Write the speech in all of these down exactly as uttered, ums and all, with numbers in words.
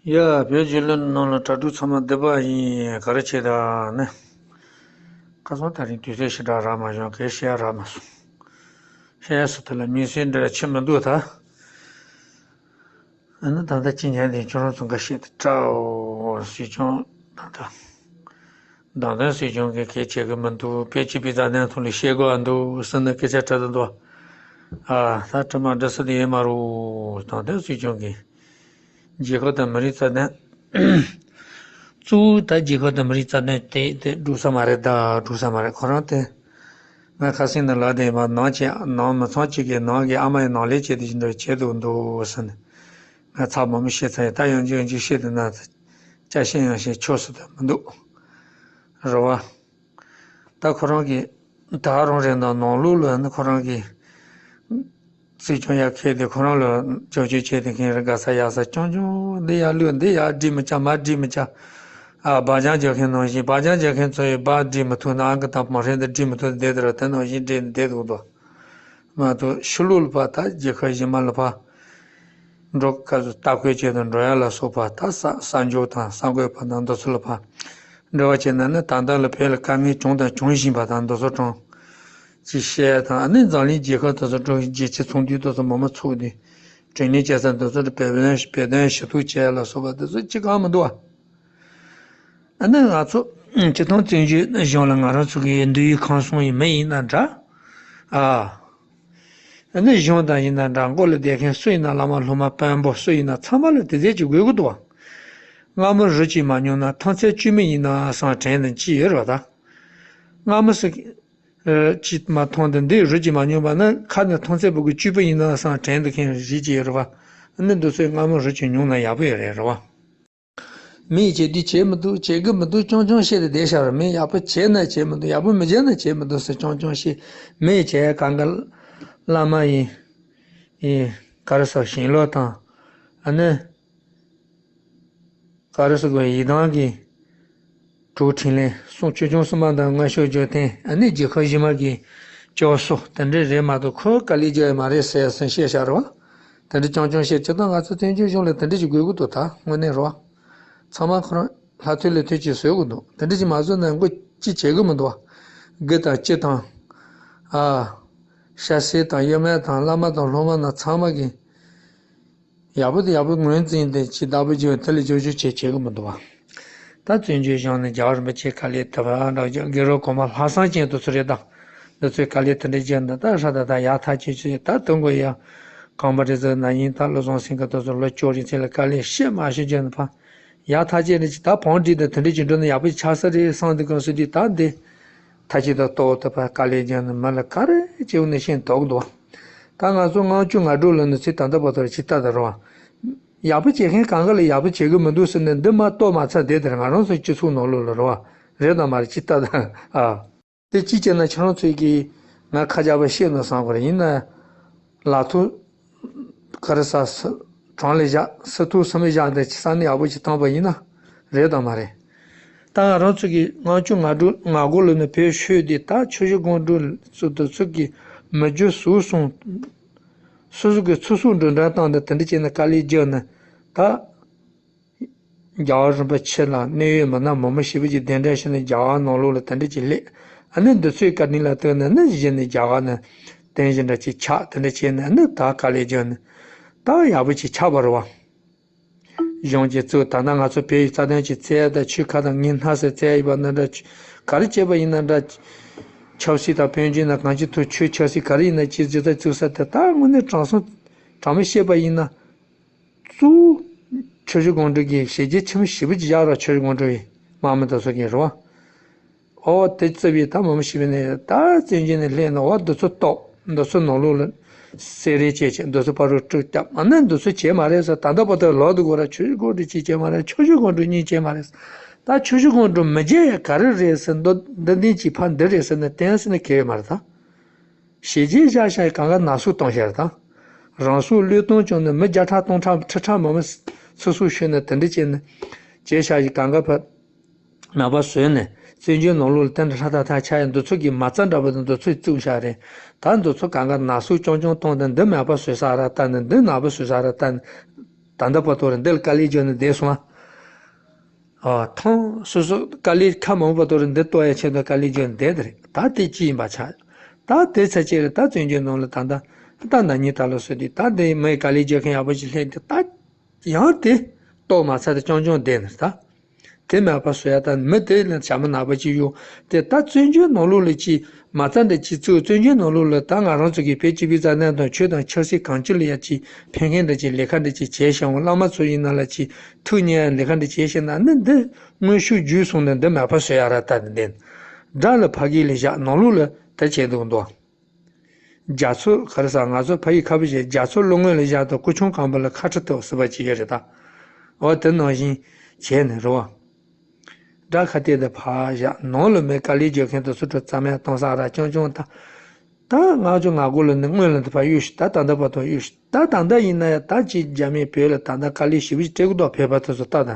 ཡ། བོད་རྒྱལ་ལོ་ནང་ལ་གྲྭ་ཕྲུག་ཚང་མ་བདེ་པོ་ཡིན། ག་རེ་བྱེད་ད་ནི། ཁ་སང་དེ་རིང་དུས་ཚོད་ཞེ་དྲག་རག་མ་བྱུང་། གས་བཤད་ཡ་རག་མ་སོང་། བཤད་ཡ་ཟེར་དུས་ལ་མི་སེར་འདྲ་ཆེ་མི་འདུག་ད། ཨ་ནི་ད་ལྟ་ཅི་ཉན་དེ་ཁྱོད་རང་ཚོ་འགའ་བཤད་དེ་སྤྲའོ། སྲིད་སྐྱོང་ད་ལྟ། མདང་དོན་སྲིད་སྐྱོང་གིས་གལ་ཆེ་གི་མི་འདུག་དཔེ་སྤྱི་པའི་རྩ་དོན་ཐོག་ལ་བཤད་དགོས་འདུག་ཟེར་ནས་སྐད་ཆ་དྲིས་ད་འདུག་ཨ། ད་དྲི་མ་འདྲི་ས་དེ་ཡོད་མ་རེད། མདང་དོན་སྲིད་སྐྱོང་གིས་རྒྱལ་ཁབ་དང་མི་རིགས་རྩ་དོན། གཙོ་བོ་ད་རྒྱལ་ཁབ་དང་མི་རིགས་རྩ་དོན་དེ་དེ་འགྲུབ་ས་མ་རེད། ད་འགྲུབ་ས་མ་རེད། ཁོ་རང་དེ། ང་ཁ་སང་ནས་ལབ་བསྡད་ཡོད་པ། ནང་ཆེ་ནང་མི་ཚང་གཅིག་གིས་ནང་གི་ཨ་མ་ཡི་ནང་ལས་བྱེད་དེ་བཞིན་འདྲ་བྱེད་འདུག་འདུག་ཟེར་ནས། ང་ཚ་མོ་མི་བཤད་ཚ་ཡི་ད་ཡང་འཇིག་འཇིག་བཤད་དུས་ན། ཅ་ཤེས་ཡང་ཤེས་ཆོག་སྲིད་དུ་མི་འདུག་རེད་བ། ད་ཁོ་རང་གི་ད་རང་རེད་འདུག་ནང་ལོགས་ལ་ནི་ཁོ་རང་གི་སྲིད་སྐྱོང་ཡར་ཁེལ་ཏེ་ཁོ་རང་ལ་རྒྱབ་སྐྱོར་བྱས་ཏེ་མཁན་རེད། དགའ་ས་ཡག་ས་རྐྱང་རྐྱང་འདི་ཡར་བླུགས། འདི་ཡར་སྒྲིལ་མི་བྱ། མར་སྒྲིལ་མི་བྱ། ཨ། སྦ་རྒྱང་རྒྱག་མཁན་ནང་བཞིན། སྦ་རྒྱང་རྒྱག་མཁན་ཚོ་ཡི་སྦ་སྒྲིལ་མི་ཐུབ་ན་ཨང་ཀི་དང་བང་ཧྲེང་དེ་སྒྲིལ་མི་ཐུབ། བསྡད་དེ་ར་དེ་ནང་བཞིན་བསྡད་ནས་བསྡད་འདུག་འདུག་མ་གཏོགས་ཕྱི་ལོགས་ལ་ཕར་ད་རྒྱལ་ཁབ་གཞན་མ་ལ་ཕར་འགྲོ་སྐབས་སུ་ལྟ་སྐོར་བྱེད་དུ་འགྲོ་ཡ་ལ་སོགས་པ། ད་ས་ས་འཇོག་དང་ས་འགོད་པ་དང་འདི་ཚོ་ལ་ཕར་འབྲེལ་བ་བྱས་ན་ནི། ད་ལྟ་ལ་བོད་ལ་དཀའ་ངལ་བྱུང་དང་འབྱུང་བཞིན་པ་དང་འདི་ཚོ་གྲོང་ཅིག་བཤད་ཡ་དང་། ཨ་ནི་འཛམ་གླིང་རྒྱལ་ཁབ་དེ་ཚོ་གྲོང་རྒྱལ་སྤྱི་ཚོགས་འདུས་དེ་ཚོ་མང་མང་ཚོགས་ཏེ་གྲོས་མོལ་བྱེད་ས་འདི་ཚོ་ལ་བོད་དོན་བོད་དོན་ཞུ་གཏུག་བྱེད་ཡ་ལ་སོགས་པ་འདི་ཚོ་ཅི་གང་མི་འདུག་བ། ཨ་ནི་ང་ཚོ་སྤྱི་བཏང་བཙན་བྱོལ་གཞུང་ལ་ང་རང་ཚོ་གི་འདུལ་བའི་ཁང་སོང་ཡི་མི་ཡིན་ན་འདྲ། ཨ། ཨ་ནི་གཞུང་དང་ཡིན་ན་འདྲ། མགོ་ལ་བསྡད་མཁན་སུ་ཡིན་ན། བླ་མ་སློབ་མ་དཔོན་པོ་སུ་ཡིན་ན་ཚང་མ་ལ་དེ་ཚད་ཅིག་དགོས་ཀྱི་འདུག་བ། སྔ་མོ་རུ་གཅིག་མ་མྱོང་ན་ཐང་ཚད་བཅུ་མི་ཡིན་ན་སང་དྲན་ནས་ཅི་ཡོད་རེད་བ་ད། སྔ་མོ་སུ་ཅིག་མ་མཐོང་དེ་འདི་རུ་གཅིག་མ་མྱོང་བ་ན་ཁ་ནས་ཐང་ཚད་བུ་གུ་བཅུ་པོ་ཡིན་ན་སང་དྲན་དུ་མཁན་རིགས་ཅིག་ཡོད་རེད་བ། ཨ་ནི་འདི་ཚོས་སྔ་མོ་རུ་གཅིག་མྱོང་ན་ཡག་པོ་ཡོད་རེད། རེད་བ། མི་ཡིས་བྱེད་དུས་བྱེད་མི་འདུག་བྱེད་ཀྱི་མི་འདུག་རྐྱང་རྐྱང་བཤད་དེ་བསྡད་བཞག་རེད། མི་ཡག་པོ་བྱས་ན་བྱེད་མི་འདུག་ཡག་པོ་མི་བྱས་ན་བྱེད་མི་འདུག་ཟེར་རྐྱང་རྐྱང་བཤད། མི་ཡིས་བྱེད་ཡ་གང་ག་བླ་མ་ཡི་ཡི་ག་རེ་ཟེར་ཞེན་ལོག་དང་། ཨ་ནི་ག་རེ་ཟེར་དགོས། ཡི་དམ་གྱི་གྲོགས་འཕྲིན་ལས་གསུང་ཆོས་སྐྱོང་སྲུང་མ་དང་མངོན་ཤེས་བརྗོད་བསྟན། ཨ་ནི་རྒྱལ་ཁབ་གཞན་མ་གི་སྐྱོབ་གསོ་དེ་འདྲས་རེད་མ་གཏོགས་ཁོ་དཀའ་ལས་རྒྱག་ཡ་མ་རེད་ཟེར་ཟེར་བཤད་བཞག་རེད་བ། དེ་འདྲ་རྐྱང་རྐྱང་བཤད། སྤྱིར་བཏང་ང་ཚོ་བཙན་བྱོལ་གཞུང་ལ་དེ་འདྲ་ཞིག་དགོས་ཀྱི་འདུག་ད་དངོས་གནས་རེད་བ། ཚང་མ་ཁོ་རང་ལྷ་ཐོ་ལ་ཐོ་ཅིག་བཟོ་དགོས་འདུག་དེ་འདྲ་ཞིག་མ་བཟོས་ན་མགོ་ཅི་བྱེད་ཀྱི་མི་འདུག་བ། དགེ་དང་བཅུ་དང་། ཨ། ཤ་སེ་དང་གཡོ་སྨན་དང་བླ་མ་དང་སློབ་མ་རྣམས་ཚང་མ་གིས་ཡག་པོ་དང་ཡག་པོ་ངོས་འཛིན་དེ་ཅི་ལྟ་བུ་བྱེད་དེ་ལ་ཅོ་ཅོ་བྱེད་བྱེད་ཀྱི་མི་འདུག་བ། ད་བཙན་བྱོལ་གཞུང་ནས་རྒྱལ་བ་རིན་པོ་ཆེ་དཀའ་ལས་དེ་བ་འདྲ་རྒྱག་དགེ་རོགས་གོང་མ་ལྷག་བསམ་ཅན་དེ་ཚོ་རེད་ད། འདི་ཚོས་དཀའ་ལས་དེ་འདྲ་བརྒྱབ་ན་ད་ཧྲ་ད་ད་ཡག་ཐག་ཆོད་ཆོད་ད་དུང་དགོས་ཡ། གང་པ་རེད་ཟེར་ན་ཡིན་ད་བློ་བཟང་སེང་གེ་དེ་ཚོ་ལོ་བཅུ་རིང་ཚད་ལ་དཀའ་ལས་བཤད་མ་ཤོད་བརྒྱབ་ན་ཕ། ཡག་ཐག་ཆོད་རེད་ཅི་ད་བང་སྒྲིག་དང་དེ་འདྲ་ཅིག་འགྲོ་ན་ཡག་པོ་ཆགས་ས་རེད་བསམ་དུས་སྐབས་སུ་དུས་ད་འདི། ཐ་ཆད་དང་ལྟོ་ཐུབ་པ་དཀའ་ལས་བརྒྱབ་ན་མི་ལ་ག་རེ་བྱེད་འོ་ནས་ཤེས་དོགས་འདུག་ད་ང་ཚོ་ལྔ་བཅུ་ང་དྲུག་ལོན་ནས་ཚེ་ད་ལྟ་བར་དུ་ཅི་ལྟ་ད་རེད་བ། ཡག་པོ་བྱེད་མཁན་གང་ག་ལ་ཡག་པོ་བྱེད་གི་མི་འདུག་ཟེར་ནས་འདི་མ་གཏོགས་མ་ཚར་བསྡད་དེར་ང་རང་ཚོའི་སྤྱི་ཚོགས་ནང་ལོགས་ལ་རེད་བ། རེད་དང་མ་རེད་ཅི་ལྟ་ད། ཨ། དེ་གཅིག་བྱས་ན་ཁྱེད་རང་ཚོས་ཀྱིས་ང་ཁ་རྒྱག་པ་ཤེས་ནོ་བསམ་གི་རེད། ཡིན་ན་ལག་ཐོག་ག་རེ་ཟ་ས་གྲོང་ལ་བཞག་ས་ཐོག་ས་མི་བཞག་འདི་ཅི་ས་ནི་ཡག་པོ་ཅིག་བཏང་པ་ཡིན་ན་རེད་དང་མ་རེད། ད་ང་རང་ཚོ་གི་ལྔ་བཅུ་ང་དྲུག་ང་དགུ་ལོ་ནས་བོད་ཤོད་དེ་ད་ཆུ་བཞི་སྒང་དྲུག་ཚོ་དུ་ཚོ་གི་མི་རྒྱུ་ཟུག་སོང་། སོ་སོ་གི་ཚུར་སོང་འགྲོ་འདྲ་བཏང་འདི་དེ་འདྲ་བྱས་ནས་དཀའ་ལས་བརྒྱབ་ནས་ད། རྒྱལ་བ་རིན་པོ་ཆེ་ལ་གནད་ཡོད་མི་སྣ་མང་པོ་ཞེ་པོ་ཅིག་གདན་འདྲེན་བྱས་ནས་རྒྱ་གར་ནང་ལོགས་ལ་དེ་འདྲ་ཅིག་སླེབས། ཨ་ནི་འདི་ཚོའི་བཀའ་དྲིན་ལ་ལྟོས་ནས་ནི་གཞི་ནས་རྒྱ་གར་ནས་རྟེན་གཞི་འདྲ་ཅིག་ཆགས་དེ་འདྲ་བྱས་ནས་ནི་ད་དཀའ་ལས་བརྒྱབ་ནས་ད་ཡག་པོ་ཅིག་ཆགས་པ་རེད་བ། གཞུང་གིས་བཙུགས། ད་ལྟ་ང་ཚོ་བོད་ཡིག་རྩ་དོན་ཅིག་བཙལ་ཡ་ད་ཆོས་ཁ་དང་ངའི་སྣ་ཟེར་བཙལ་ཡ་ཡིན་པ་འདི་འདྲ་ག་རེ་བྱས་པ་ཡིན་ན་འདྲ། ཆབ་སྲིད་དང་དཔལ་འབྱོར་ན་གང་ཅི་ཐུག་ཆོས་ཆབ་སྲིད་ག་རེ་ཡིན་ན་ཅི་ཇི་ལྟར་བཙུགས་ས་དེ་ད་དངོས་གནས་དྲང་སྲོང་དྲང་མོ་བཤད་པ་ཡིན་ན། གཙོ་བོ་ཆུ་བཞི་སྒང་དྲུག་གི་ཞི་རྒྱས་ཆེན་པོ་ཞེ་པོ་ཅིག་བཞག་རོགས། ཆུ་བཞི་སྒང་དྲུག་གི་དམག་མི་དེ་ཚོ་གི་རེད་བ། ཨོ་དེ་རྩིས་པའི་ད་མང་པོ་ཞིག་བས་ནས་ད་བཙན་བྱོལ་ནས་སླེབས་ནས་འོ་འདི་ཚོ་གཏོགས། འདི་ཚོ་ནང་ལོགས་ལ་སེ་རེ་བྱས་བྱས་འདི་ཚོ་ཕར་རུ་དཀྲུག་བརྒྱབ། ཨ་ནི་འདི་ཚོ་བྱས་མ་རེད་ཟེར། ད་ལྟ་བར་དུ་ལོག་འདུག་གོ་ར། ཆུ་བཞི་སྒང་དྲུག་གཅིག་བྱས་མ་རེད། ཆུ་བཞི་སྒང་དྲུག་གཉིས་བྱས་མ་རེད་ཟེར། ད་ཆུ་བཞི་སྒང་དྲུག་མི་བྱེད་ཡ་ག་རེ་རེད་ཟེར། འདི་འདི་འདི་གཅིག་ཕར་འདི་རེད་ཟེར་ནས་བསྟན་ཟེར་ནས་གལ་ཡོད་མ་རེད་ད། ཞི་རྒྱས་བཞག་བཞག་གང་ག་ན་ཟུག་གཏོང་བཞག་རེད་ད། རང་སྲོག་བློས་གཏོང་བྱུང་ནས་མི་བརྒྱ་ཕྲག་སྟོང་ཕྲག་ཁྲི་ཕྲག་མང་པོ་ཚུར་གསོ་ཤོར་ནས་དེ་འདྲ་བྱས་ནས་བྱས་བཞག་གི་གང་ག་ཕར་མེད་པ་བཟོས་ནས་བཙན་བྱོལ་ནང་ལོགས་ལ་དེ་འདྲ་ཧྲ་ཐག་ཐག་ཆགས་ཡ་འདི་ཚོ་གི་མ་རྩ་འདྲ་པོ་དེ་འདི་ཚོས་བཙུགས་བཞག་རེད། ད་འདི་ཚོ་གང་ག་ན་ཟུག་རྐྱང་རྐྱང་གཏོང་སྟེ་འདི་མེད་པ་བཟོས་ས་ར་ལྟ་ནས་འདི་ནག་པོ་བཟོས་ས་ར་ལྟ་ནས། ད་ལྟ་བར་དུ་རེད། འདི་ལ་དཀའ་ལས་བརྒྱབ་ནས་བསྡད་སོང་ཨ། ཨ། ཐང་སོ་སོ་དཀའ་ལས་ཁ་མང་པོ་བར་དུ་རེད། འདི་གཏོར་ཡ་ཆེད་དུ་དཀའ་ལས་བརྒྱབ་ནས་བསྡད་དེ་རེད། ད་དེ་ཅི་ཡིན་པ་ཆགས། ད་དེ་ཚར་ཅིག་རེད། ད་བཙན་བྱོལ་ནང་ལ་ད་ལྟ་ད་ན་ནིང་ད་ལོ་སོ་དེ་ད་དེ་མི་དཀའ་ལས་རྒྱག་མཁན་ཡག་པོ་ཞིག་སླེབས་དེ། ད་ཡང་དེ་གཏོར་མ་ཚར་དེ་རྐྱང་རྐྱང་བསྡད་ནས་ད། དེ་མེད་པ་བཟོ་ཡ་དང་། མི་དེ་ལ་བྱ་མི་ནག་པོ་ཅིག་ཡོང་དེ། ད་བཙན་བྱོལ་ནང་ལོགས་ལ་ཅིག་མ་རྩ་འདྲ་ཅིག་བཙུགས། བཙན་བྱོལ་ནང་ལོགས་ལ་ད་ང་རང་ཚོ་གི་བོད་སྤྱི་པའི་རྩ་དོན་དང་ཆོས་དང་ཆབ་སྲིད་གང་ཅི་ལ་ཡ་ཅིག་ཕན་མཁན་འདྲ་ཅིག་ལས་ཀ་འདྲ་ཅིག་བྱས་ཤག་བླ་མ་ཚོ་ཡིན་ན་ལ་ཅིག་ཐུགས་མཉེས་ཡ་ལས་ཀ་འདྲ་བྱས་ཤག་ན་ནི། འདི་དངོས་ཤུགས་བརྒྱུད་སོང་ནས་འདི་མེད་པ་བཟོ་ཡ་ར། ད་འདི་འདི་དགྲ་ལ་ཕ་གི་ལ་བཞག་ནང་ལོགས་ལ་དེ་བྱས་འདུག་འདུག་རྒྱ་མཚོ་ག་རེ་ཟ། ང་ཚོ་ཕ་ཡི་ཁ་བུ་བྱས། རྒྱ་མཚོ་ཀླུ་ངོས་ལ་བཞག་དང་སྐུ་ཆུང་སྒམ་པོ་ལ་ཁ་ཁྲི་ཐོག་ཟེར་བ་ཅིག་ཡོད་རེད་ད། འོ་དེ་ནང་བཞིན་བྱས་ནས་རེད་བ། དགྲ་ཁ་གཏད་དེ་ཕར་བཞག་ནང་ལ་མི་དཀའ་ལས་རྒྱག་མཁན་དེ་ཚོ་ཁྲོད་རྩ་མེད་གཏོང་ས་ར་རྐྱང་རྐྱང་ད། ད་ང་ཚོ་ང་དགོ་ལ་ནི་སྔོན་ལ་འདི་ཕར་གཡུག་ཤིག་ད་ད་ལྟ་བར་དུ་གཡུག་ཤིག་ད་ད་ལྟ་ཡིན་ན་ཡང་ད་ཅིག་རྒྱ་མིས་བོད་ལ་ད་ལྟ་དཀའ་ལས་ཞེ་པོ་ཅིག་སྤྲད་གི་འདུག་བོད་པ་དེ་ཚོ་ལྟ་དང་།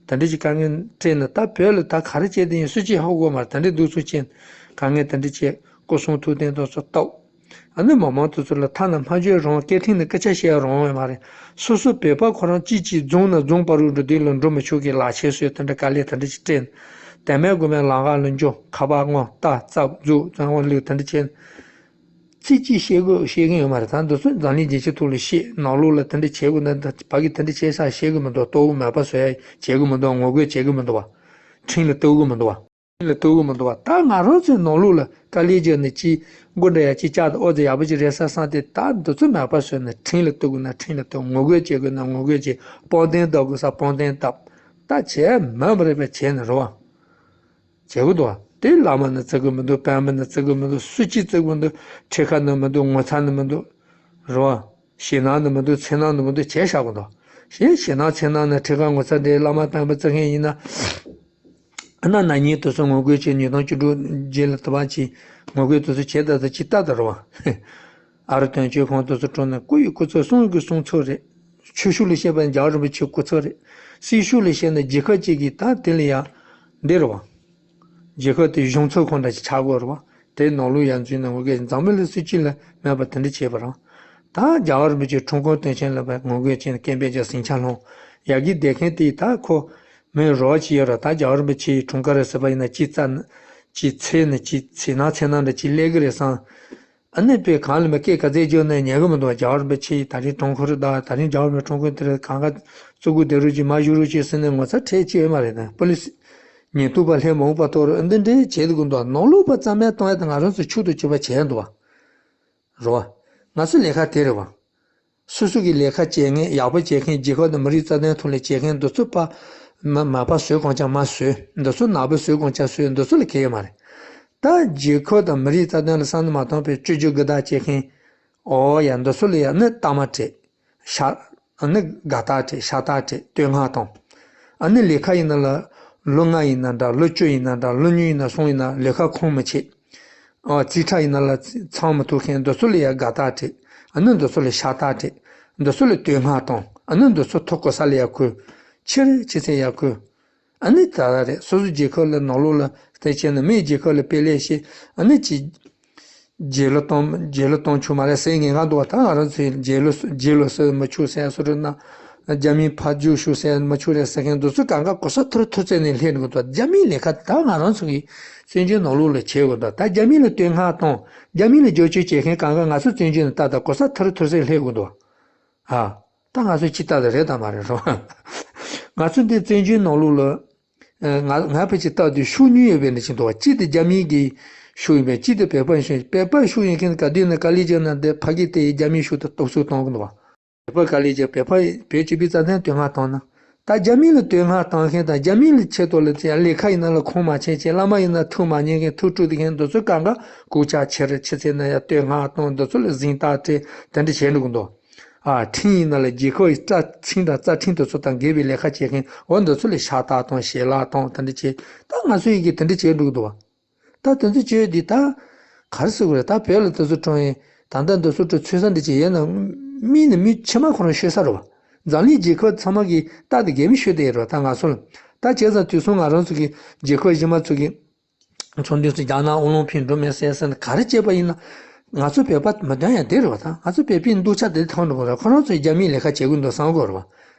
དེ་འདྲ་ཅིག་དཀའ་ངལ་སྤྲད་ན་ད་བོད་ལ་ད་ག་རེ་བྱས་དེ་ཡིན་སུ་གཅིག་ཧ་གོ་མ་རེད། དེ་འདྲའི་གདུག་རྩུབ་ཅན་དཀའ་ངལ་དེ་འདྲ་བྱས། སྐུ་སྲུང་ཐུགས་རྟེན་དེ་ཚོ་གཏོར། ཨ་ནི་མི་མང་དེ་ཚོ་ལ་ཐ་ན་སྨྲ་བརྗོད་རང་དབང་སྐད་འཕྲིན་ནས་སྐད་ཆ་བཤད་ཡ་རང་དབང་ཡོད་མ་རེད། སོ་སོ་བོད་པ་ཁོ་རང་གཅིག་གཅིག་རྫོང་ནས་རྫོང་བར་དུ་འགྲོ་དུས་ལ་འགྲོ་མི་ཆོག་གི་ལག་ཁྱེར་བཟོས། དེ་འདྲ་དཀའ་ལས་དེ་འདྲ་ཅིག་སྤྲད། དེ་མེད་དགོས་མེད་ལམ་ཁ་ལ་འགྲོ། ཁ་པར་བརྔོ། རྟ་བཙབ་འཛུགས། བཙན་དབང་བླུགས། དེ་འདྲ་བྱས། ཚིག་གཅིག་བཤད་དགོས་བཤད་མཁན་ཡོད་མ་རེད། ད་འདི་ཚོ་འཛམ་གླིང་རྒྱལ་སྤྱིའི་ཐོག་ལ་བཤད། ནང་ལོགས་ལ་དེ་འདྲ་བྱེད་དགོས་ན། ད་ཕ་གི་དེ་འདྲ་བྱེད་ས་བཤད་གི་མི་འདུག་གཏོར་དགོས་མེད་པ་བཟོ་ཡ་བྱེད་གི་མི་འདུག་ངོ་རྒོལ་བྱེད་གི་མི་འདུག་བ། འཕྲིན་ལ་གཏོར་གི་མི་འདུག་བ། ལ་གཏོར་གི་མི་འདུག་བ། ད་ང་རང་ཚོའི་ནང་ལོགས་ལ་དཀའ་ལས་བརྒྱབ་ནས་ཅིག་མགོ་འདྲ་ཡ་ཅིག་བཅག་སྟེ་ཨོ་ཙི་ཡག་པོ་ཅིག་རེད་ས་བསམ་སྟེ། ད་འདི་ཚོ་མེད་པ་བཟོས་ནས་འཕྲིན་ལ་གཏོར་དགོས་ན་འཕྲིན་ལ་གཏོར། ངོ་རྒོལ་བྱེད་དགོས་ན་ངོ་རྒོལ་བྱེད། དཔང་རྟགས་བཏབ་དགོས་ས་དཔང་རྟགས་བཏབ། ད་བྱས་མ་མ་རེད་པས་བྱས་ནས་རེད་བ། བྱེད་དགོས་འདུག་བ། དེ་བླ་མ་ནི་བརྩི་གི་མི་འདུག་པཎ་པ་ནི་བརྩི་གི་མི་འདུག་སུ་གཅིག་བརྩི་གི་མི་འདུག་ཁྲིམས་ཁང་ནི་མི་འདུག་ངོ་ཚ་ནི་མི་འདུག་རེད་བ། ཞེད་སྣང་ནི་མི་འདུག་འཚེར་སྣང་ནི་མི་འདུག་བྱས་བཞག་གི་འདུག་ཞེས་ཞེད་སྣང་འཚེར་སྣང་ནི་ཁྲིམས་ཁང་ངོ་ཚ་འདྲའི་བླ་མ་པཎ་པ་བརྩི་མཁན་ཡིན་ན། ཨ་ན་ན་ཉིན་དུ་སོང་ངོ་རྒོལ་བྱས། ཉིས་སྟོང་བཅུ་དྲུག་རྗེས་ལ་དུ་བ་ཅིག་ངོ་རྒོལ་དུ་སོང་བྱས། ད་ལྟ་ཅི་ལྟ་ད་རེད་བ། ཨ་རུ་དོན་གཅོད་ཁང་དུ་སོང་དྲངས་ནས་སྐུ་ཡི་སྐུ་ཚབ་གསུང་གི་གསུང་ཚབ་རེད། ཆོས་ཕྱོགས་ལ་བཤད་པ་རྒྱལ་བ་རིན་པོ་ཆེའི་སྐུ་ཚབ་རེད། སྲིད་ཕྱོགས་ལ་བཤད་ན་རྒྱལ་ཁབ་ཅིག་གི་ད་དེ་ལ་ཡ་འདི་རེད་བ། རྒྱལ་ཁབ་དེ་གཞུང་ཚབ་ཁང་འདྲ་ཞིག་ཆགས་དགོས་རེད་བ། དེ་ནང་ལོགས་ཡར་འཛུལ་ནས་ངོ་རྒོལ། འཛམ་བུ་གླིང་སྲིད་སྤྱི་ལ་མེད་པ་དེ་འདྲ་བྱས་པ་རང་། ད་རྒྱལ་བ་རིན་པོ་ཆེ་འཁྲུངས་སྐར་དོན་ཆེན་ལ་བས་ངོ་རྒོལ་བྱས་ནས་སྐད་འབོད་བྱས་ཟིང་ཆ་སློང་ཡག་གི་བསྡད་མཁན་དེ། ད་ཁོ་མི་རོ་ཅིག་ཡོད་ར། ད་རྒྱལ་བ་རིན་པོ་ཆེའི་འཁྲུངས་སྐར་རེད་ཟེར་བ་ཡིན་ན་ཅིག་རྩ་ཅིག་འཚེར་ནས་ཅིག་འཚེར་སྣང་འཚེར་སྣང་འདྲ་ཅིག་སླེབས་གི་རེད་བསམ། ཨ་ནི་པའི་གང་ལ་མི་སྐད་ག་ཚད་བརྗོད་ན་ཉན་གི་མི་འདུག་རྒྱལ་བ་རིན་པོ་ཆེ་ད་རིང་གྲོངས་ཁོ་རེ་ད། ད་རིང་རྒྱལ་བ་རིན་པོ་ཆེ་གྲོངས་ཁོ་དེ་རེད། གང་ག་བཙུགས་དགོས་དེ་རུ་ཅིག་མ་བཞུགས་རུ་ཅིག་ཟེར་ནས་ངོ་ཚ་ཁྲེལ་ཅིག་ཡོད་མ་རེད། ད་པོ་ལི་སི་ཉེན་རྟོག་པ་སླེབས་མ་འོངས་པ་ཐོག་རུ་འདི་འདྲའི་བྱེད་དགོས་འདུག་ནང་ལོགས་པ་རྩ་མེད་གཏོང་ཡ་དེ་ང་རང་ཚོ་མཆོག་ཏུ་གྱུར་པ་བྱས་འདུག་བ། རེད་བ། ང་ཚོ་ལས་ཀ་དེ་རེད་བ། སོ་སོ་གི་ལས་ཀ་བྱེད་མཁན་ཡག་པོ་བྱེད་མཁན། རྒྱལ་ཁབ་དང་མི་རིགས་རྩ་དོན་ཐོག་ལ་བྱེད་མཁན་འདི་ཚོ་པ་མ་མ་པ་བཟོས་གང་ཅང་མ་བཟོས། འདི་ཚོ་ནག་པོ་བཟོས་གང་ཅང་བཟོས། འདི་ཚོ་ལ་གལ་ཡོད་མ་རེད། ད་རྒྱལ་ཁབ་དང་མི་རིགས་རྩ་དོན་ལ་བསམ་བློ་མ་གཏོང་བའི་སྤྱོད་འཇུག་དགུ་དག་བྱེད་མཁན། ཨོ་ཡ། འདི་ཚོ་ལ་ཡ་ནི་རྟགས་མ་སྤྲད། ཤ། ཨ་ནི་དགའ་རྟགས་སྤྲད། ཤ་རྟགས་སྤྲད། བསྟོད་བསྔགས་བཏང་། ཨ་ནི་ལས་ཀ་ཡིན་ན་ལ་ལོ་ལྔ་ཡིན་ན་འདྲ། ལོ་བཅུ་ཡིན་ན་འདྲ། ལོ་གཉིས་ཡིན་ན་གསུམ་ཡིན་ན་ལས་ཀ་ཁོམ་མི་ཆེ། ཨ། རྩིས་ཁྲ་ཡིན་ན་ལ་ཚང་མི་ཐུག་མཁན་འདི་ཚོ་ལ་ཡ་དགའ་རྟགས་སྤྲད། ཨ་ནི་འདི་ཚོ་ལ་ཤ་རྟགས་སྤྲད། འདི་ཚོ་ལ་བསྟོད་བསྔགས་བཏང་། ཨ་ནི་འདི་ཚོ་ཐུག་གོ་ས་ལ་ཡ་ཁུལ། ཆེར་ཆེ་ཚད་ཡ་ཁུལ། ཨ་ནི་ད་རེད། སོ་སོ་རྒྱལ་ཁབ་ལ་ནང་ལོགས་ལ་བལྟས་བྱས་ན་མིའི་རྒྱལ་ཁབ་ལ་དཔེ་ལེགས་ཤིག་ཨ་ནི་ཅི། རྗེས་ལོ་གཏོང་རྗེས་ལོ་གཏོང་ཆོག་མ་རེད་ཟེར་ངེས་ང་འདུག་བ། ད་ང་རང་ཚོའི་རྗེས་ལོ་རྗེས་ལོ་ཟེར་མི་ཆོག་ཟེར་སོ་རེད་ན། རྒྱ་མིའི་ཕར་རྒྱུག་ཤོག་ཟེར་མི་ཆོག་རེད་ཟེར་མཁན་འདི་ཚོ་གང་ག་གོ་ས་ཐུར་ཐུར་ཚད་ནས་སླེབས་འགྲོ་གི་འདུག་རྒྱ་མིའི་ལས་ཀ་ད་ང་རང་ཚོ་གི་བཙན་བྱོལ་ནང་ལོགས་ལ་བྱེད་དགོས་འདུག་ད་རྒྱ་མི་ལ་བསྟོད་བསྔགས་གཏོང་། རྒྱ་མི་ལ་རྒྱབ་སྐྱོར་བྱེད་མཁན་གང་ག་ང་ཚོ་བཙན་བྱོལ་ནས་ད་ད་གོ་ས་ཐུར་ཐུར་ཚད་སླེབས་དགོས་འདུག་ཨ། ད་ང་ཚོ་ཅི་ལྟ་ད་རེད་དམ་མ་རེད་རོ། ང་ཚོ་འདི་བཙན་བྱོལ་ནང་ལོགས་ལ། ང་ང་ཕལ་ཆེར་ལྟ་དུས་ཤུགས་ཉུང་ཡོད་པའི་འདྲ་ཅིག་འདུག་བ། གཅིག་དེ་རྒྱ་མིའི་གི་ཤུགས་ཡིན་པས། གཅིག་དེ་བོད་པའི་ཤུགས་ཡིན། བོད་པའི་ཤུགས་ཡིན་མཁན་ག་དུས་ན་དཀའ་ལས་བརྒྱབ་ན་འདི་ཕ་གི་དེ་རྒྱ་མིའི་ཤུགས་དེ་སྟོབས་ཤུགས་གཏོང་གི་འདུག་བ། བོད་པ་དཀའ་ལས་བརྒྱབ། བོད་པ་བོད་སྤྱི་པའི་རྩ་དོན་བསྟོད་བསྔགས་བཏང་ན། ད་རྒྱ་མི་ལ་བསྟོད་བསྔགས་བཏང་མཁན་དང་རྒྱ་མི་ལ་ཆེད་དུ་ལ་ལས་ཀ་ཡིན་ན་ལ་ཁོང་མ་ཆེན་ཆེ། བླ་མ་ཡིན་ན་ཐུགས་མ་མཉེས་མཁན། ཐུགས་དཀྲུག་དེ་མཁན་འདི་ཚོ་གང་ག་སྐུ་ཕྱག་ཆེར་ཆེ་ཚེ་ན་ཡ་བསྟོད་བསྔགས་བཏང་། འདི་ཚོ་ལ་གཟེངས་རྟགས་སྤྲད། དེ་འདྲ་བྱས་འགྲོ་གི་འདུག་ཨ། ཁྲིམས་ཡིན་ན་ལ་རྒྱལ་ཁབ་ཡི་རྩ་ཁྲིམས་དང་རྩ་ཁྲིམས་དེ་ཚོ་དང་འགལ་བའི་ལས་ཀ་བྱེད་མཁན་འོ་འདི་ཚོ་ལ་ཤ་སྟག་དང་ཞལ་ལག་དང་དེ་འདྲ་བྱས། ད་ང་ཚོ་ཡི་གེ་དེ་འདྲ་བྱས་འགྲོ་གི་འདུག་བ། ད་དེ་ཚོ་བྱས་དུས་ད་ག་རེ་ཟེར་དགོས་རེད། ད་བོད་ལ་དེ་ཚོ་གྲོངས་ཡིན། ད་ལྟ་འདི་ཚོ་གྲོངས་ཚོད་ས་འདི་བྱས་ཡིན་ན་མི་ནི་མི་ཕྱི་མ་ཁོ་རང་ཤོད་ས་རེད་བ། འཛམ་གླིང་རྒྱལ་ཁབ་ཚང་མ་གི་ད་དེ་འགལ་མི་ཤོད་དེ་ཡིན་རེད་བ། ད་ང་ཚོ་ལ་ད་བྱས་ཙང་དུས་སང་ང་རང་ཚོ་གི་རྒྱལ་ཁབ་གཞན་མ་ཚོ་གི་ཚོང་དོན་ཚོ་རྒྱ་ནག་ཨོ་ལོང་ཕིན་འགྲོ་མེད་ཟེར་ཟེར་ན་ག་རེ་བྱས་པ་ཡིན་ན། ང་ཚོ་བོད་པ་མི་དོན་ཡང་དེ་རེད་བ། ད་ང་ཚོ་བོད་པའི་སྡུག་ཆ་དེ་ཐང་འགྲོ་གི་རེད། ཁོ་རང་ཚོས་རྒྱ་མིའི་ལས་ཀ་བྱེད་དགོས་འདུག་བསམ་གི་རེད་བ།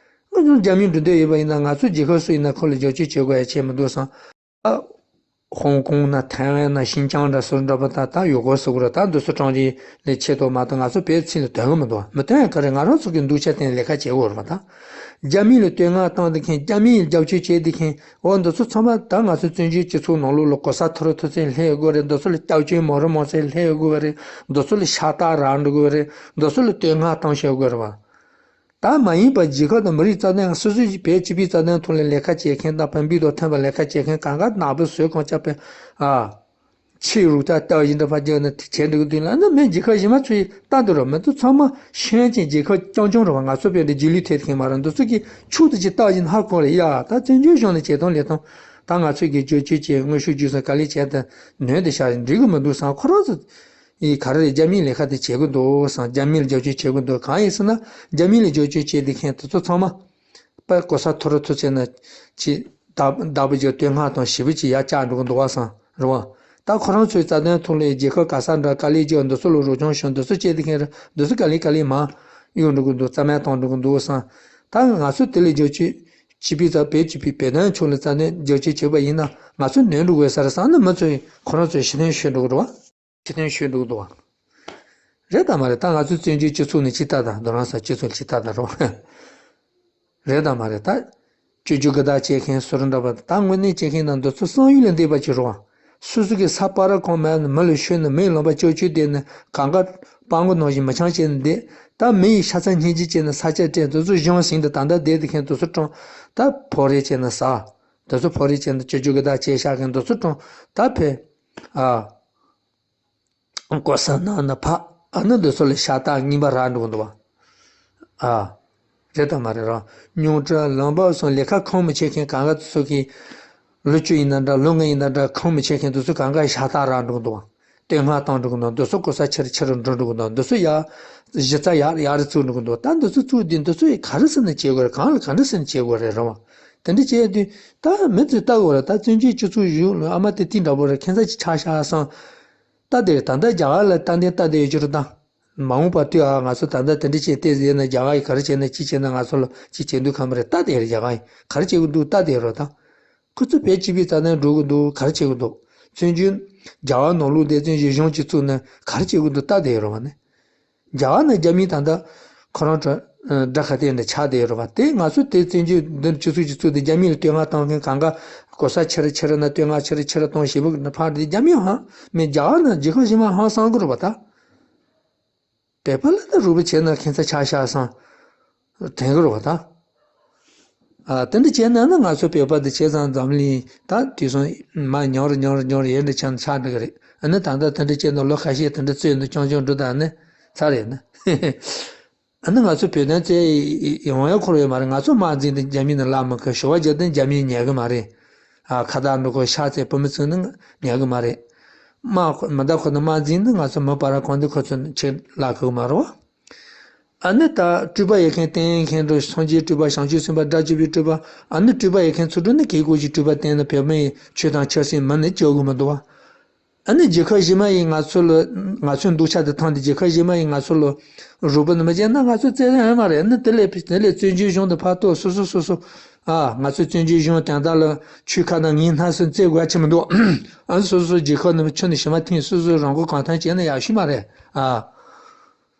ཁོ་ཚོ་རྒྱ་མིའི་འགྲོ་འདོད་ཡོད་པ་ཡིན་ན། ང་ཚོ་རྒྱལ་ཁབ་སུ་ཡིན་ན་ཁོ་ལ་རྒྱབ་སྐྱོར་བྱེད་དགོས་ཡ་ཆེ་མི་འདུག་བསམ། ཨ། ཧོང་ཀོང་ན་ཐའེ་ཝན་ན་ཤིན་ཅང་འདྲ་སོགས་འདྲ་པོ་ད་ད་ཡོད་དགོས་སུ་གོ་ར། ད་འདི་ཚོ་གྲོང་ཁྱེར་ལས་ཆེ་ཏོག་མ་གཏོགས་ང་ཚོ་བོད་ཚིག་ལ་དོན་གི་མི་འདུག་མི་དོན་ཡ་ག་རེ། ང་རང་ཚོ་གི་འདུག་ཆ་དེ་ལས་ཀ་བྱེད་དགོས་ར་བ། ད་རྒྱ་མི་ལ་བསྟོད་བསྔགས་བཏང་བསྡད་མཁན། རྒྱ་མི་ཡི་རྒྱབ་སྐྱོར་བྱེད་བསྡད་མཁན། འོ་འདི་ཚོ་ཚང་མ་ད་ང་ཚོ་བཙན་བྱོལ་སྤྱི་ཚོགས་ནང་ལོགས་ལ་གོ་ས་མཐོ་རུ་མཐོ་ཚད་སླེབས་དགོས་རེད། འདི་ཚོ་ལ་སྐྱབས་བཅོལ་མང་རུ་མང་ཚད་སླེབས་དགོས་རེད། འདི་ཚོ་ལ་ཤ་སྟག་རག་འགྲོ་དགོས་རེད། འདི་ཚོ་ལ་བསྟོད་བསྔགས་བཏང་ཤེས་དགོས་རེད་བ། ད་མ་ཡིན་པ་རྒྱལ་ཁབ་དང་མི་རིགས་རྩ་དོན། སོ་སོའི་བོད་སྤྱི་པའི་རྩ་དོན་ཐོག་ལ་ལས་ཀ་བྱེད་མཁན་དང་བོད་འདུས་དང་མཐུན་པ་ལས་ཀ་བྱེད་མཁན་གང་ག་ནག་པོའི་བཟོས་གང་ཆགས་པའི། ཨ། ཕྱི་རུ་ད་ལྟ་བཞིན་འདྲ་ཕ་རྒྱག་ན་བྱེད་འགྲོ་གི་དུས་ལ་ནི་མི་རྒྱལ་ཁབ་གཞན་མ་ཚོས་ལྟ་འདུག་ར། མི་ཚོ་ཚང་མ་ཤན་ཅན་རྒྱལ་ཁབ་རྐྱང་རྐྱང་ར་བ། ང་ཚོ་བོད་འདི་རྗེས་ལུས་ཐེབས་མཁན་མ་རེད། འདི་ཚོ་གིས་ཕྱོགས་དེ་ཅིག་ལྟ་བཞིན་ཧ་གོ་རེད་ཡ། ད་བཙན་བྱོལ་གཞུང་ནས་བྱེད་སྟངས་ལས་སྟངས་ད་ང་ཚོས་གི་བསྐྱར་བཅོས་བྱས། དངོས་ཤུགས་བརྒྱུད་སོང་དཀའ་ལས་བྱས་ཏེ་ནོན་ཏེ་བཞག་འགྲིག་གི་མི་འདུག་བསམ། ཁོ་རང་ཚོ་ཡིས་ག་རེ་རེད། རྒྱ་མིའི་ལས་ཀ་དེ་བྱེད་ཀྱི་འདུག་བསམ། རྒྱ་མིར་རྒྱབ་སྐྱོར་བྱེད་ཀྱི་འདུག་གང་ཡིན་ཟེར་ན་རྒྱ་མི་ལ་རྒྱབ་སྐྱོར་བྱེད་བསྡད་མཁན་དེ་ཚོ་ཚང་མ་པ་གོ་ས་མཐོ་རུ་མཐོ་ཚད་ན་ཅི་བདག་བདག་པོ་ཅིག་བསྟོད་བསྔགས་དང་ཞེ་པོ་ཅིག་ཡར་བཅག་འགྲོ་གི་འདུག་བ་བསམ་རེད་བ། ད་ཁོ་རང་ཚོའི་རྩ་དོན་ཐོག་ལ་རྒྱལ་ཁབ་ག་ས་འདྲ་དཀའ་ལས་རྒྱག་འདི་ཚོ་ལ་རོགས་སྐྱོར་ཞུ། འདི་ཚོ་བྱེད་བསྡད་མཁན་རེད། འདི་ཚོ་དཀའ་ལས་དཀའ་ལས་མང་གཡུག་འགྲོ་གི་འདུག་རྩ་མེད་བཏང་འགྲོ་གི་འདུག་བསམ། ད་ང་ཚོ་དེ་ལ་རྒྱབ་སྐྱོར་བྱེད་པའི་རྩ་བོད་སྤྱི་པའི་བོད་དོན་ཕྱོགས་ལ་རྩ་དོན་རྒྱབ་སྐྱོར་བྱེད་པ་ཡིན་ན་ང་ཚོ་ནོན་འགྲོ་དགོས་ས་རེད་བསམ་ནས་མི་ཚོས་ཁོ་རང་ཚོའི་ཕྱི་ཐོན་ཤོད་འགྲོ་གི་རེད་བ། ཕྱི་ཐོན་ཤོད་འགྲོ་གི་འདུག་བ། རེད་དམ་མ་རེད། ད་ང་ཚོའི་བཙན་བྱོལ་སྤྱི་ཚོགས་ནས་ཅི་ལྟ་དང་། རྡ་རམ་ས་སྤྱི་ཚོགས་ཅི་ལྟ་དང་རོ། རེད་དམ་མ་རེད། ད་སྤྱོད་འཇུག་གི་བདག་བྱེད་མཁན་སུ་རུ་འདྲ་པ། ད་དངོས་གནས་བྱེད་མཁན་དང་འདི་ཚོ་བསམ་ཡུལ་ལས་འདས་པ་ཅིག་རོ། སོ་སོ་གི་ས་སྤ་ར་ཁོང་མེད་ན་མི་ལ་ཤོད་ན་མི་ལོན་པ་སྐྱོ་བཅུག་བསྡད་ན་གང་ག་སྤང་གོ་ནང་བཞིན་མི་ཆང་བྱས་ན་བསྡད། ད་མི་ཡི་ཤ་ཚ་སྙིང་རྗེ་བྱས་ན་ས་ཆ་སྤྲད། འདི་ཚོ་གཞུང་ཟིན་དུ་ད་ལྟ་བསྡད་དེ་མཁན་འདི་ཚོ་གྲོང་ད་ཕོ་རེ་བྱས་ན་ཟ། འདི་ཚོ་ཕོ་རེ་བྱས་ན་སྤྱོད་འཇུག་གི་བདག་བྱེད་བཞག་མཁན་འདི་ཚོ་གྲོང་ད་ཕེ། ཨ། གོ་ས་ནང་ན་ཕ། ཨ་ནི་འདི་ཚོ་ལ་ཤ་སྟག་རྔན་པ་རག་འགྲོ་གི་འདུག་བ། ཨ། རེད་དམ་མ་རེད་རོ། ཉུང་དྲགས་ལོན་པ་སོང་ལས་ཀ་ཁོམ་མི་ཆེ་མཁན་གང་ག་ཚོ་གིས། ལོ་བཅུ་ཡིན་ན་འདྲ་ལོ་ལྔ་ཡིན་ན་འདྲ་ཁོམ་མི་ཆེ་མཁན་འདི་ཚོ་གང་ག་ཤ་སྟག་རག་འགྲོ་གི་འདུག་བ། བསྟོད་བསྔགས་བཏང་འགྲོ་གི་འདུག་འདི་ཚོ་གོ་ས་ཆེ་རུ་ཆེ་རུ་འགྲོ་འགྲོ་གི་འདུག་འདི་ཚོ་ཡ། གཞི་རྩ་ཡར་ཡར་རེ་བཙུགས་འགྲོ་གི་འདུག་ད་འདི་ཚོ་བཙུགས་དུས་འདི་ཚོ་ཡི་ག་རེ་ཟེར་ནས་བྱེད་དགོས་རེད། གང་ལ་ག་འདྲ་ཟེར་ནས་བྱེད་དགོས་རེད་རོ། དེ་འདྲ་བྱས་དུས་ད་མི་ཚོས་ལྟ་དགོས་རེད། ད་བཙན་བྱོལ་སྤྱི་ཚོགས་གཞུང་ལ་ཨ་མ་དེ་དེ་འདྲ་པོ་རེད། ཁྱད་མཚར་ཅིག་ཆགས་ཤག་བསམ། ད་དེ་རེད། ད་ལྟ་རྒྱ་གར་ལ་ལྟ་འདི་ལྟ་བསྡད་ཡོད་ཀྱི་རེད་ད། མ་འོངས་པ་དུས་ཨ་ང་ཚོ་ད་ལྟ་དེ་འདྲ་བྱས་ཏེ་ཟེར་ན་རྒྱ་གར་ཡིས་ག་རེ་བྱས་ན་ཅི་བྱས་ན་ང་ཚོ་ལ་ཅི་བྱེད་འདུག་གམ་རེད། ལྟ་དེ་རེད། རྒྱ་གར་ཡིས་ག་རེ་བྱེད་ཀྱི་འདུག་ལྟ་དེ་རོ་ད། ཁོ་ཚོ་བོད་སྤྱི་པའི་རྩ་དོན་འགྲོ་གི་འདུག་ག་རེ་བྱེད་ཀྱི་འདུག་བཙན་བྱོལ་རྒྱ་གར་ནང་ལོགས་དེ་བཙན་བྱོལ་གཞུང་སྤྱི་ཚོགས་ནས་ག་རེ་བྱེད་ཀྱི་འདུག་ལྟ་དེ་རོ་བ་ནི། རྒྱ་གར་ནས་རྒྱ་མིའི་ད་ལྟ་ཁོ་རང་ཚོ་དགྲ་ཁ་གཏད་ནས་ཆགས་བསྡད་ཡོད་རེད་བ། དེ་ང་ཚོ་དེ་བཙན་བྱོལ་འདི་སྤྱི་ཚོགས་སྤྱི་ཚོགས་དེ་རྒྱ་མི་ལ་བསྟོད་བསྔགས་བཏང་མཁན་གང་ག་གོ་ས་ཆེ་རུ་ཆེ་རུ་ན་བསྟོད་བསྔགས་ཆེ་རུ་ཆེ་རུ་གཏོང་ཞེ་པོ་ཕར་དེ་རྒྱ་མི་ཧང་མེད། རྒྱ་གར་ན་རྒྱལ་ཁབ་གཞན་མ་ཧང་སང་གི་རེད་བ་ད། བོད་པ་ལ་ད་རུ་བ་བྱས་ན་ཁྱད་མཚར་ཆགས་ཤག་བསམ། དྲན་གི་རེད་བ་ད། ཨ་དེ་འདྲ་བྱས་ན་ནི་ང་ཚོ་བོད་པ་དེ་བྱས་ཙང་འཛམ་གླིང་ད་དུས་སང་མ་ཉམས་རུ་ཉམས་རུ་ཉམས་རུ་ཡལ་འདྲ་ཆགས་ཆགས་འགྲོ་གི་རེད། ཨ་ནི་ད་ལྟ་དེ་འདྲ་བྱས་ན་ལོ་ཁ་ཤས་དེ་འདྲ་རྩོད་འདུག་རྐྱང་རྐྱང་འགྲོ་ད་ནི་ཚར་རེད་ན། ཨ་ནི་ང་ཚོ་བོད་དོན་རྩོད་ཡོང་ཡ་འཁོར་ཡོད་མ་རེད། ང་ཚོ་དམག་འཛིང་དེ་རྒྱ་མི་ནས་ལབ་མི་དགོས། ཞུ་བ་རྒྱག་དེ་རྒྱ་མིས་ཉན་གི་མ་རེད། ཨ་ཁ་བཏགས་འགྲོ་དགོས་ཤག་ཚེ་བུ་མོ་ཚོས་ནི་ཉན་གི་མ་རེད། དམག་མི་ད་ཁོ་ནི་དམག་འཛིང་ནི་ང་ཚོ་མི་པ་ར་གང་དེ་ཁོ་ཚོ་ནི་ཆེད་ལ་གི་མ་རེད་བ། ཨ་ནི་ད་སྤྲུལ་པ་ཡོད་མཁན་བསྟེན་མཁན་འགྲོ་སངས་རྒྱས་སྤྲུལ་པ་བྱང་ཆུབ་སེམས་དཔའ་དགྲ་བཅོམ་པའི་སྤྲུལ་པ། ཨ་ནི་སྤྲུལ་པ་ཡོད་མཁན་ཚོ་འགྲོ་ནི་གེ་གོ་ཞིག་སྤྲུལ་པ་བསྟེན་ནི་བོད་མི་ཡི་ཆོས་དང་ཆབ་སྲིད་མི་ནི་སྐྱོབ་གི་མི་འདུག་བ། ཨ་ནི་རྒྱལ་ཁབ་གཞན་མ་ཡིས་ང་ཚོ་ལ་ང་ཚོའི་འདུག་ཆ་དེ་ཐང་དེ་རྒྱལ་ཁབ་གཞན་མ་ཡིས་ང་ཚོ་ལ་རོགས་པ་ནི་མི་བྱས་ན་ང་ཚོ་བཙལ་ཡ་ཡོད་མ་རེད། ཨ་ནི་དེ་ལས་དེ་ལས་བཙན་བྱོལ་གཞུང་དུ་ཕར་གཏོགས་སོ་སོ་སོ་སོ། ཨ་ང་ཚོ་བཙན་བྱོལ་གཞུང་དོན་དག་ལ་ཆུ་ཁ་དང་ངའི་སྣ་སུ་བཙལ་དགོས་ཆེ་མི་འདུག་ཨ་ནི་སོ་སོ་རྒྱལ་ཁབ་ནི་ཆུ་ནི་ཞི་མ་ཐིང་སོ་སོའི་རང་མགོ་གང་ཐོན་བྱས་ན་ཡག་ཤོས་མ་རེད། ཨ་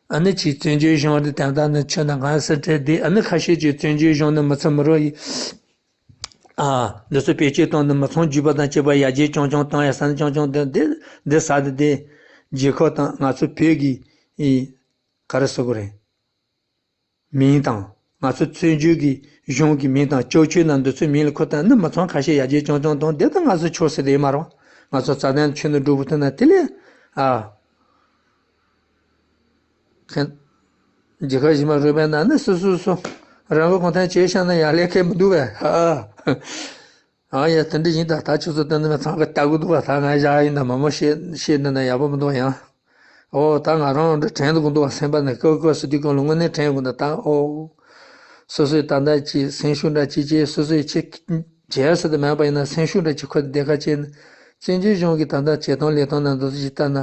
ཨ་ནི་ཅིག་བཙན་བྱོལ་གཞུང་དེ་དོན་དག་ནི་ཆུ་ནི་ང་སུ་བྲལ་དེ། ཨ་ནི་ཁ་ཤས་ཀྱིས་བཙན་བྱོལ་གཞུང་ནི་མི་ཚེ་མི་རོ་ཡི། ཨ། འདི་ཚོ་བེད་སྤྱོད་གཏོང་དུ་མི་ཚང་རྒྱུད་པ་དང་བཅས་པ་ཡར་རྒྱས་རྐྱང་རྐྱང་གཏོང་ཡ་ས་ནི་རྐྱང་རྐྱང་དེ་འདི་འདི་ཟ་དེ་དེ། རྒྱལ་ཁབ་དང་ང་ཚོ་བོད་ཀྱི་ཨི་ག་རེ་ཟེར་དགོས་རེད། མིང་དང་ང་ཚོ་བཙན་བྱོལ་གྱི་གཞུང་གི་མིང་དང་སྐྱབས་བཅོལ་ནང་འདི་ཚོའི་མིང་ལ་ཁོ་ད་ནི་མི་ཚང་ཁ་ཤས་ཡར་རྒྱས་རྐྱང་རྐྱང་གཏོང་དེ་ད་ང་ཚོ་ཆོག་ཟེར་དེ་ཡོད་མ་རེད་བ། ང་ཚོ་རྩ་དོན་ཆོས་ནི་འགྲོ་བུ་ཐུན་ན་དེ་ལས་ཨ། མཁན། རྒྱལ་ཁབ་གཞན་མ་རུས་པའི་ནང་ནས་སོ་སོ་སོ་རང་གི་གོང་ཐང་བྱས་བཞག་ན་ཡང་ལས་ཁེ་མི་འདུག་བས། ཨ་ཨ་ཡ་དེ་འདྲ་ཡིན་ད། ད་ཁྱོད་ཚོ་དེ་འདྲ་ཚང་གི་ལྟ་གི་འདུག་བ། ད་ང་བཞག་ཡིན་ད་མ་མོ་བཤད་བཤད་འདི་ན་ཡག་པོ་མི་འདུག་ཡང་། ཨོ་ད་ང་རང་འདྲ་དྲན་གི་འདུག་བ། སེམས་པ་ནས་ཀོ་ཀོ་སི་དུས་གང་ལ་དངོས་གནས་དྲན་གི་འདུག་ད་ཨོ། སོ་སོའི་ད་ལྟ་ཅི་སེམས་ཤུགས་འདྲ་ཅི་ཅི་སོ་སོའི་ཆེ་བྱས་ས་དེ་མེད་པ་ཡིན་ན་སེམས་ཤུགས་འདྲ་ཅི་ཁོ་དེ་ཁ་ཅན། བཙན་བྱོལ་གཞུང་གི་ད་ལྟ་བྱེད་སྟངས་ལས་སྟངས་ནང་དུ་ཅི་ལྟ་ན་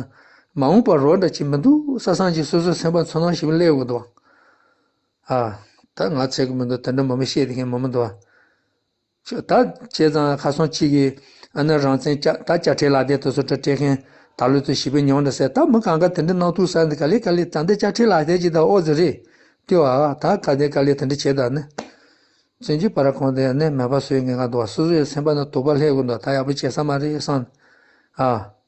མ་འོངས་པར་རོགས་འདྲ་ཅི་མི་འདུག་ས་སང་ཅི་སོ་སོའི་སེམས་པ་ཚོར་སྣང་ཞིག་སླེབས་དགོས་འདུག་ཨ། ད་ ད་ང་ཚད་ཀྱི་མི་འདུག། དེ་འདྲ་མང་མང་བཤད་བསྡད་མཁན་མང་མང་འདུག་བ། ད་བྱས་ཙང་ཁ་སང་གཅིག་གིས་ཨ་ནི་རང་བཙན་བསྐྱར་ད་བསྐྱར་ཁྲིད་ལག་དེབ་དེ་ཚོ་འདྲ་སྤྲད་མཁན་ད་ལོ་ཚོ་ཞེ་པོ་ཉུང་འདྲ་ཟེར། ད་མི་གང་ག་དེ་འདྲ་གནང་ཐུབ་ས་འདི་ག་ལེ་ག་ལེ། ད་འདི་བསྐྱར་ཁྲིད་ལག་དེབ་ཅིག་ད་ཨོ་ཙི་རེད། ལྟོས་ཨ། ད་ག་དེ་ག་ལེ་དེ་འདྲ་བྱས་ད་ནི། བཙན་བྱོལ་བར་ཁོང་དེ་ནི་མེད་པ་བཟོས་མཁན་ག་འདུག་བ། སོ་སོ་ཡི་སེམས་པ་ན་དོགས་པ་སླེབས་དགོས་འདུག། ད་ཡག་པོ་བྱེད་ས་མ་རེད་བསམ། ཨ།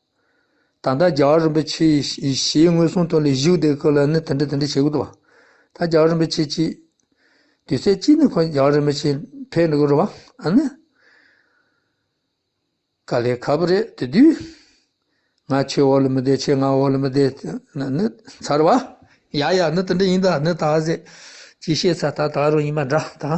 ད་ལྟ་རྒྱལ་བ་རིན་པོ་ཆེ་ཞལ་མངོན་སུམ་ཐོག་ལ་བཞུགས་དེ་སྐོར་ལ་ནི་དེ་འདྲ་དེ་འདྲ་བྱེད་དགོས་འདུག་བ། ད་རྒྱལ་བ་རིན་པོ་ཆེ་ཅིག་དུས་ཚོད་གཅིག་ནི་ཁོ་རྒྱལ་བ་རིན་པོ་ཆེ་ཕེབས་འགྲོ་གི་རེད་བ། ཨ་ནི། དཀའ་ལས་ཁག་པོ་རེད་དེ་དུས། ང་ཁྱོད་འོག་ལ་མི་བསྡད། ཁྱོད་ང་འོག་ལ་མི་བསྡད་ནི་ཚར་བ། ཡ་ཡ་ནི་དེ་འདྲ་ཡིན་ད་ནི་ད་ཟེར། ཅི་བཤད་ཚར། ད་ད་རུང་ཡིན་པ་འདྲ་ད།